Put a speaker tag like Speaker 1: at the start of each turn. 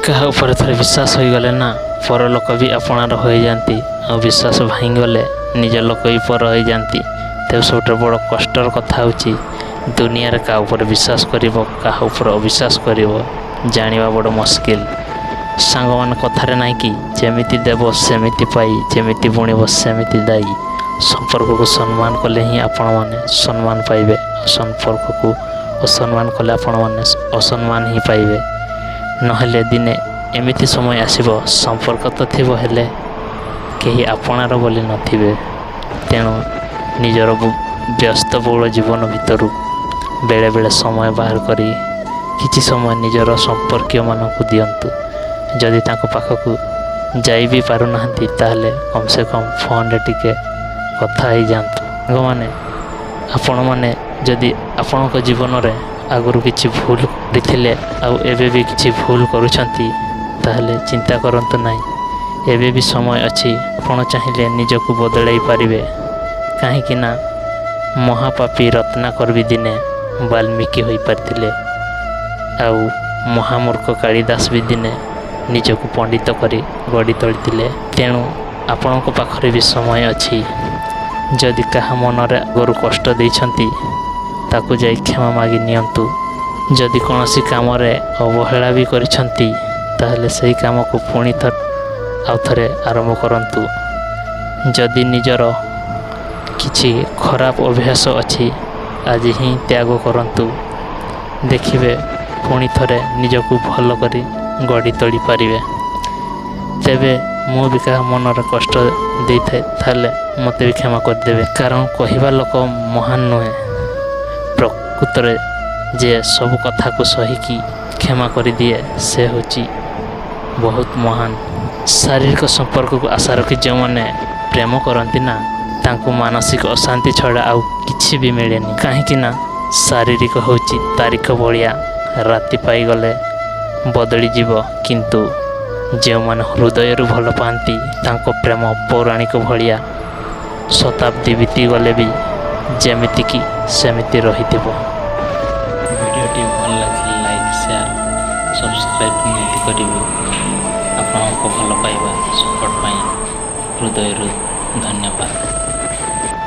Speaker 1: କାହା ଉପରେ ଥରେ ବିଶ୍ୱାସ ହୋଇଗଲେ ନା, ପର ଲୋକ ବି ଆପଣାର ହୋଇଯାଆନ୍ତି, ଆଉ ବିଶ୍ୱାସ ଭାଙ୍ଗିଗଲେ ନିଜ ଲୋକ ବି ପର ହୋଇଯାଆନ୍ତି। ତେବେ ସବୁଠାରୁ ବଡ଼ କଷ୍ଟର କଥା ହେଉଛି, ଦୁନିଆରେ କାହା ଉପରେ ବିଶ୍ୱାସ କରିବ, କାହା ଉପରେ ଅବିଶ୍ୱାସ କରିବ, ଜାଣିବା ବଡ଼ ମୁସ୍କିଲ। ସାଙ୍ଗମାନେ, କଥାରେ ନାହିଁ କି, ଯେମିତି ଦେବ ସେମିତି ପାଇ, ଯେମିତି ବୁଣିବ ସେମିତି ଦାଇ। ସମ୍ପର୍କକୁ ସମ୍ମାନ କଲେ ହିଁ ଆପଣମାନେ ସମ୍ମାନ ପାଇବେ, ଆଉ ସମ୍ପର୍କକୁ ଅସମ୍ମାନ କଲେ ଆପଣମାନେ ଅସମ୍ମାନ ହିଁ ପାଇବେ। ନହେଲେ ଦିନେ ଏମିତି ସମୟ ଆସିବ, ସମ୍ପର୍କ ତ ଥିବ, ହେଲେ କେହି ଆପଣାର ବୋଲି ନଥିବେ। ତେଣୁ ନିଜର ବ୍ୟସ୍ତବହୁଳ ଜୀବନ ଭିତରୁ ବେଳେବେଳେ ସମୟ ବାହାର କରି କିଛି ସମୟ ନିଜର ସମ୍ପର୍କୀୟମାନଙ୍କୁ ଦିଅନ୍ତୁ। ଯଦି ତାଙ୍କ ପାଖକୁ ଯାଇ ବି ପାରୁନାହାନ୍ତି, ତାହେଲେ କମ୍ ସେ କମ୍ ଫୋନରେ ଟିକେ କଥା ହେଇଯାଆନ୍ତୁ। ସାଙ୍ଗମାନେ, ଆପଣମାନେ ଯଦି ଆପଣଙ୍କ ଜୀବନରେ ଆଗରୁ କିଛି ଭୁଲ କରିଥିଲେ ଆଉ ଏବେ ବି କିଛି ଭୁଲ କରୁଛନ୍ତି, ତାହେଲେ ଚିନ୍ତା କରନ୍ତୁ ନାହିଁ। ଏବେ ବି ସମୟ ଅଛି, ଆପଣ ଚାହିଁଲେ ନିଜକୁ ବଦଳାଇ ପାରିବେ। କାହିଁକି ନା ମହାପାପୀ ରତ୍ନାକର ବି ଦିନେ ବାଲ୍ମୀକି ହୋଇପାରିଥିଲେ, ଆଉ ମହାମୂର୍ଖ କାଳିଦାସ ବି ଦିନେ ନିଜକୁ ପଣ୍ଡିତ କରି ଗଢ଼ି ତୋଳିଥିଲେ। ତେଣୁ ଆପଣଙ୍କ ପାଖରେ ବି ସମୟ ଅଛି। ଯଦି କାହା ମନରେ ଆଗରୁ କଷ୍ଟ ଦେଇଛନ୍ତି, ତାକୁ ଯାଇ କ୍ଷମା ମାଗି ନିଅନ୍ତୁ। ଯଦି କୌଣସି କାମରେ ଅବହେଳା ବି କରିଛନ୍ତି, ତାହେଲେ ସେହି କାମକୁ ପୁଣି ଥରେ ଆଉ ଥରେ ଆରମ୍ଭ କରନ୍ତୁ। ଯଦି ନିଜର କିଛି ଖରାପ ଅଭ୍ୟାସ ଅଛି, ଆଜି ହିଁ ତ୍ୟାଗ କରନ୍ତୁ। ଦେଖିବେ, ପୁଣି ଥରେ ନିଜକୁ ଭଲ କରି ଗଢ଼ି ତୋଳି ପାରିବେ। ତେବେ ମୁଁ ବି କାହା ମନରେ କଷ୍ଟ ଦେଇଥାଏ, ତାହେଲେ ମୋତେ ବି କ୍ଷମା କରିଦେବେ। କାରଣ କହିବା ଲୋକ ମହାନ ନୁହେଁ, ପ୍ରକୃତରେ ଯେ ସବୁ କଥାକୁ ସହିକି କ୍ଷମା କରିଦିଏ, ସେ ହେଉଛି ବହୁତ ମହାନ। ଶାରୀରିକ ସମ୍ପର୍କକୁ ଆଶା ରଖି ଯେଉଁମାନେ ପ୍ରେମ କରନ୍ତି ନା, ତାଙ୍କୁ ମାନସିକ ଅଶାନ୍ତି ଛଡ଼ା ଆଉ କିଛି ବି ମିଳେନି। କାହିଁକି ନା ଶାରୀରିକ ହେଉଛି ତାରିଖ ଭଳିଆ, ରାତି ପାଇଗଲେ ବଦଳିଯିବ। କିନ୍ତୁ ଯେଉଁମାନେ ହୃଦୟରୁ ଭଲ ପାଆନ୍ତି, ତାଙ୍କ ପ୍ରେମ ପୌରାଣିକ ଭଳିଆ, ଶତାବ୍ଦୀ ବିତିଗଲେ ବି ଯେମିତିକି ସେମିତି ରହିଥିବ। ଭିଡ଼ିଓଟି ଭଲ ଲାଗିଲେ ଲାଇକ୍, ସେୟାର, ସବସ୍କ୍ରାଇବ୍ ନିହାତି କରିବେ। ଆପଣଙ୍କ ଭଲ ପାଇବା, ସପୋର୍ଟ ପାଇଁ ହୃଦୟରୁ ଧନ୍ୟବାଦ।